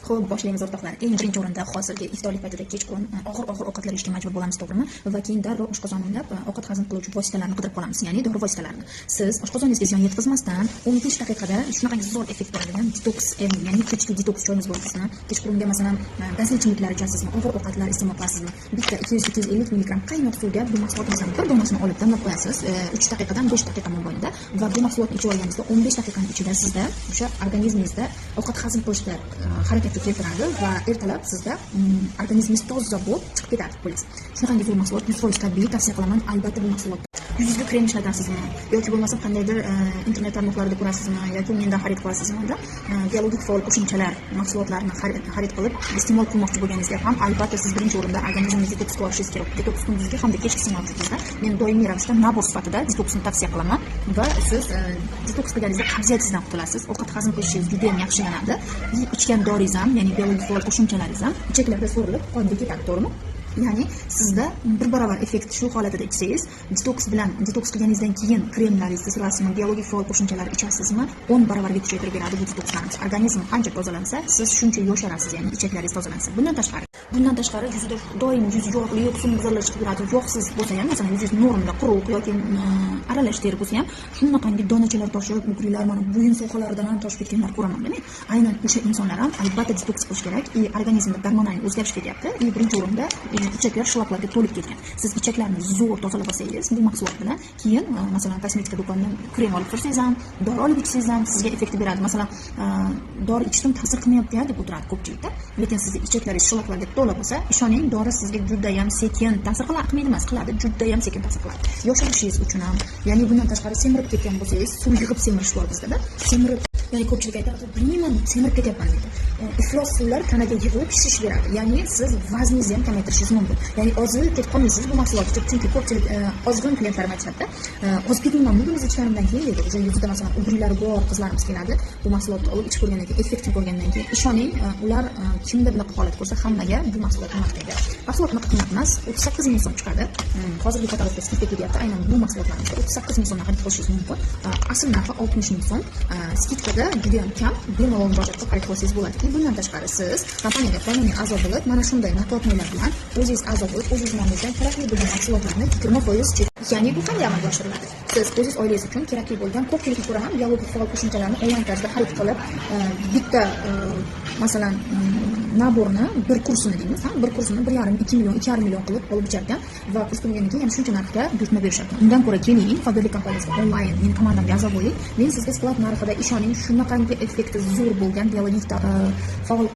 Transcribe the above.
Xo'p, boshlaymiz, o'rtoqlar. Eng birinchi o'rinda hozirgi iftorlik paytida kechqurun og'ir og'ir ovqatlar yeyishga majbur bo'lamiz, to'g'rimi? Va keyin darrov oshqozon o'nglab ovqat hazm qiluvchi vositalarni qidirib qolamiz, ya'ni dori vositalarini. Siz oshqozoningizga ziyon yetkazmasdan 15 daqiqada shunaqangi zo'r effekt beradigan detoks, ya'ni kechki detoks choyimiz bor bizni. Kechqurunga, masalan, gazli ichimliklar ichasizmi, og'ir ovqatlar iste'mol qilasizmi? Bitta 200-250 mg qaynoq suvga bu mahsulotimizdan bir donasini olib damlab qo'yasiz, 3 daqiqadan 5 daqiqa mobaynida va bu mahsulotni ichib olganingizda 15 daqiqaning ichida sizda o'sha organizmingizda ovqat hazm qilishda harakatga keltiradi va ertalab sizda organizmingiz toza bo'lib chiqib ketadi. Xullas, shunaqangi zo'r mahsulot, 100% tabiiy, tavsiya qilaman albatta bu mahsulotni. Yuzingizga krem ishlatasizmi yoki bo'lmasa qandaydir internet tarmoqlarida ko'rasizmi yoki mendan xarid qilasizmi, biologik faol qo'shimchalar mahsulotlarini xarid qilib iste'mol qilmoqchi bo'lganingizda ham albatta siz birinchi o'rinda organizmingizni detoks qilib olishingiz kerak. Detoks kunduzgi hamda kechkisi mavjud bizda. Men doimiy ravishda набор sifatida detoksni tavsiya qilaman va siz detoks qilganingizda qabziyatingizdan qutulasiz, ovqat hazm qilishingiz judayam yaxshilanadi и ichgan doringiz ham, ya'ni biologik faol qo'shimchalaringiz ham ichaklarda so'rilib, qonga ketadi, to'g'rimi? Ya'ni sizda bir barobar effekt. Shu holatida ichsangiz, detoks bilan, detoks qilganingizdan keyin kremlaringizni surasizmi, biologik faol qo'shimchalar ichasizmi, 10 baravarga kuchaytirib beradi bu detokslarimiz. Organizm qancha tozalansa, siz shuncha yosharasiz, ya'ni ichaklaringiz tozalansa. Bundan tashqari yuzida doim yuzi yog'li, husnbuzarlar chiqib yuradi. Yog'siz bo'lsa ham, masalan, yuzingiz normda quruq yoki aralash teri bo'lsa ham, shunaqangi donachalar toshib, угри lar mana bo'yin sohalaridan ham toshib ketganlar ko'raman. Demak, aynan o'sha insonlar ham albatta detoks qilish kerak и organizmda gormonal o'zgarish ketyapti и birinchi o'rinda ichaklar shlaklarga to'lib ketgan. Siz ichaklarni zo'r tozalab olsangiz bu mahsulot bilan, keyin masalan, kosmetika do'konidan krem olib sursangiz ham, dori olib ichsangiz ham sizga effekt beradi. Masalan, dori ichdim, ta'sir qilmayapti deb o'tiradi ko'pchilikda, lekin sizni ichaklaringiz shlaklarga to'la bo'lsa, ishoning, dori sizga judayam sekin ta'sir qiladi. Qilmaydi emas, qiladi, judayam sekin ta'sir qiladi yosharishingiz uchun ham. Ya'ni bundan tashqari, semirib ketgan bo'lsangiz, suv yig'ib semirish bor bizdada, semirib, ya'ni ko'pchilik aytadi, bilmayman, semirib ketyapman deydi. Iflos suvlar tanaga yig'ilib, shishish beradi, ya'ni siz vazningizni ham kamaytirishingiz mumkin, ya'ni ozib ketib qolmaysiz bu mahsulot ichib. Chunki ko'pchilik ozg'in klientlarim aytishadida, ozib ketmaymanmi buni ichganimdan keyin deydi. O'sha yuzida, masalan, угри lari bor qizlarimiz keladi, bu mahsulotni olib ichib ko'rgandan keyin, effektini ko'rgandan keyin, ishoning, ular kimda bunaqa holat ko'rsa, hammaga bu mahsulotni maqtaydi. Mahsulot unaqa qimmat emas, 38 000 so'm chiqadi. Hozirgi katalogda скидка kelyapti, aynan bu mahsulotlarimizga 38 000 so'mdan xarid qilishingiz mumkin. Asl narxi 60 000 so'm. Скидка da judayam kam, bemalol murojaat qilib xarid qilsangiz bo'ladi. И bundan tashqari, siz kompaniyaga qonuniy a'zo bo'lib, mana shunday накладной lar bilan o'zingiz a'zo bo'lib, o'zingiz nomingizdan kerakli bo'lgan mahsulotlarni 20%, ya'ni bu qanday amalga oshiriladi? Siz o'zingiz oilangiz uchun kerakli bo'lgan, ko'pchilikni ko'raman, biologik faol qo'shimchalarni onlayn tarzda xarid qilib, bitta masalan, набор ni, bir kursini deymiz, ha, bir kursini 1,5, 2 million, 2,5 million qilib olib icharkan va kurs tugagandan keyin yana shuncha narxga buyurtma berishar ekan. Undan ko'ra keling, Faberlic kompaniyasiga onlayn meni komandamga a'zo bo'ling, men sizga склад narxida, ishoning, shunaqangi effekti zo'r bo'lgan biologik faol